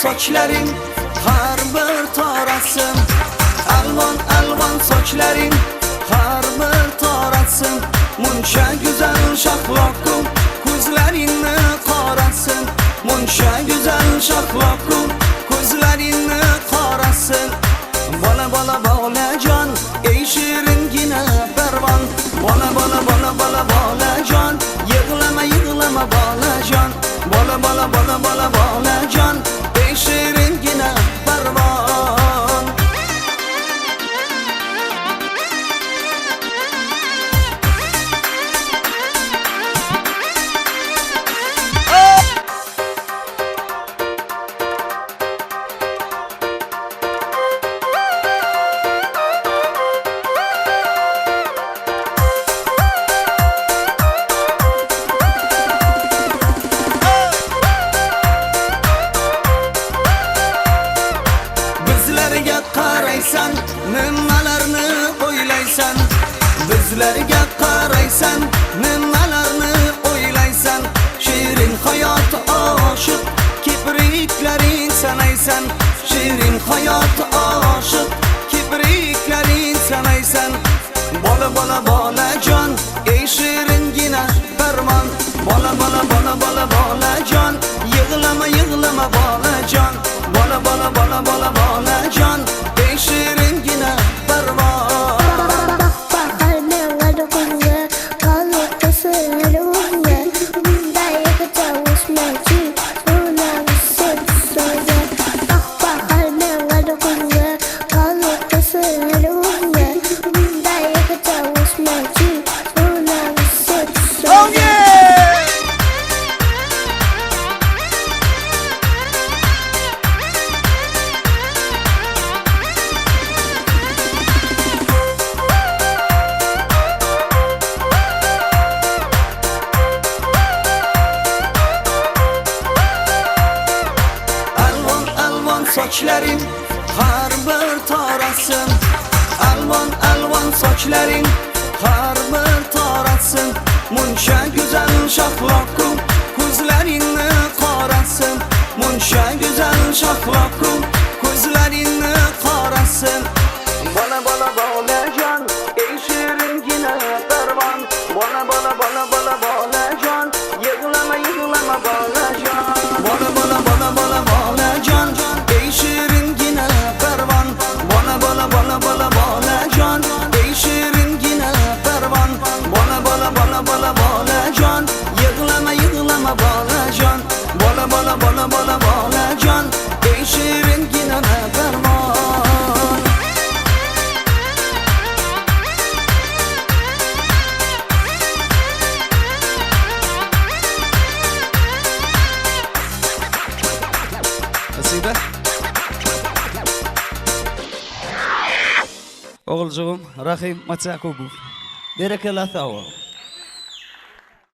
Sochlaring har bir torasin, alvon alvon sochlaring har bir torasin, muncha go'zal shahloqu ko'zlaringni qorasin, muncha go'zal shahloqu ko'zlaringni qorasin. Bola bola bolajon, ey shiringina parvon, bola bola bola bola bolajon, yig'lama yig'lama bolajon, bola bola bola bola bolajon, shiringina parvon. Qaraysan, nimalarni o'ylaysan? Bizlarga qaraysan, nimalarni o'ylaysan? Shirin hayot oshiq kipriklaring sanaysan, shirin hayot oshiq kipriklaring sanaysan. Bola bola bolajon, ey shiringina parvon, bola bola bola bola bolajon, yig'lama yig'lama bolajon, bola bola bola bola bolajon, ey shiringina parvon. Sochlaring har bir torasin, alvon alvon sochlaring har bir torasin, muncha go'zal shahloqu ko'zlaringni qorasin, muncha go'zal shahloqu ko'zlaringni qorasin. Bola bola bolajon, ey shiringina parvon, bola bola bola bola bolajon, yig'lama yig'lama bolajon, bola bola bola bola bolajon, ey shiringina parvon, bola bola bola bola bolajon, ey shiringina parvon, bola bola bola bola bolajon, yig'lama yig'lama bolajon, bola bola bola bola bolajon, ey shiringina parvon. O'g'iljo'g'im Rahim Matyakubov. Berakalla sog' bo'l.